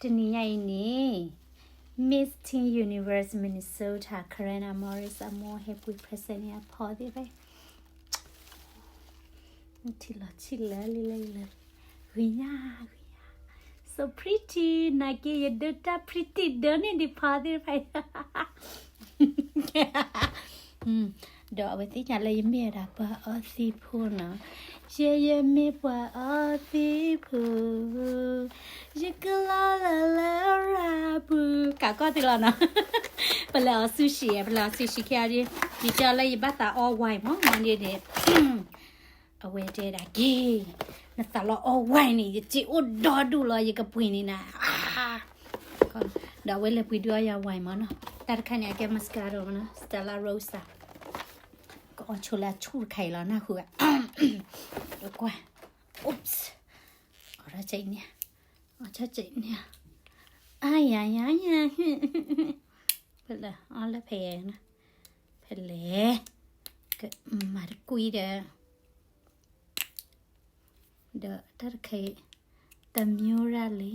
တနံၤညါအံၤန့ၣ် Miss Teen Universe Minnesota Karana Morris အမိၢ်ဟဲပှ့ၤ present န့ၢ်အဖီသ့ၣ်တဖၣ်, ထံၣ်လီၤဆံၣ်လၢလံလၢလံ, ဂ့ၤညါ, ဂ့ၤညါ, so pretty, နာ်က့ယဒၢတၢ် pretty ဒၢန့ၢ်ဒံးဖီသ့ၣ်တဖၣ် ဒီးအဝဲသ့ၣ်ညါလၢယမ့ၢ်ဝဲဒၣ်ပှၤအီသံးဖိနီၤ, ယဲယမ့ၢ်ပှၤအီသံးဖိ, ယကလီလၢလၢရၤပူၤ, ကးကီၢ်သ့လီၤနီၤ, ပလဲၤအီ sushi, ပလဲၤအီ sushi ခဲအံၤ, ယတဲအီၤလၢယဘၣ်သးအီ wine မး, မးန့ၣ်န့ၣ် အဝဲတဲဒၣ်က့ၤ, နသးလီအီ wine န့ၣ် ယစ့အိၣ်ဒီဒူၣ်လီၤ ယကပှ့ၤန့ၢ်နၤ, ဒီးအဝဲလဲၤပှ့ၤဒုးအီယၤ wine မးနီၤ, တၢ်တခါန့ၣ် အကဲ Moscato မးနီၤ, Stella Rosa, ကအီဆိလၢအဆူၣ်တခါအံၤလီၤ နၢ်ဟူဧါ, ကွၢ်, oops, အီထီၣ်ကဲအံၤန့ၣ်, အီထီၣ်ကဲအံၤန့ၣ်, အါယၤယၤယၤ, ဖဲလဲၣ်, အီလၢဖဲယၤနီၤ, ဖဲလဲၣ်, ကမၤတကွံဒီး ဒီးတၢ်တခါအံၤ, တမံၤရၣ်လံ,